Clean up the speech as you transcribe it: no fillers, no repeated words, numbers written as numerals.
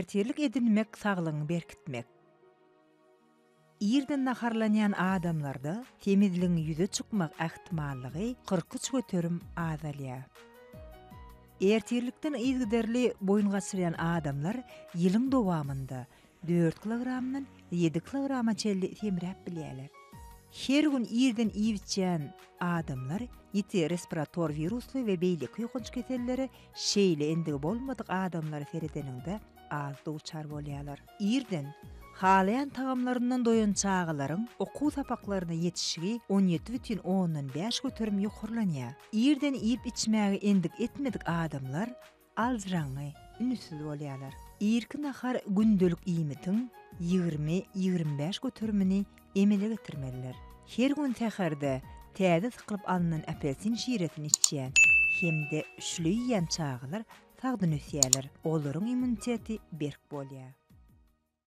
Ertirlik edinmek saglygyňy berkitmek. Irden naharlanýan adamlarda semizligiň ýüze çykmak ähtimallygy 43% azalýar. Ertirlikden yzygiderli boýun gaçyrýan adamlar ýylyň dowamynda dört kilogramdan ýedi kilograma çenli semräp bilýärler. Her gün irden iýip-içýän adamlar ýiti respirator wirusly we beýleki ýokanç kesellere şeýle endigi bolmadyk adamlara seredeniňde az duçar bolýarlar. Irden halaýan tagamlaryndan doýan çagalaryň okuw sapaklaryna ýetişigi 17,5% ýokarlanýar. Irden iýip-içmäge endik etmedik adamlar aljyraňňy, ünssüz bolýarlar. Irki nahar gündelik iýmitiň 20, 25 göterimini emele getirmelidir. Her gün säherde täze sykylyp alnan apelsin şiresini içýän hem-de şüle iýýän çagalar sagdyn ösýärler, olaryň immuniteti berk bolýar.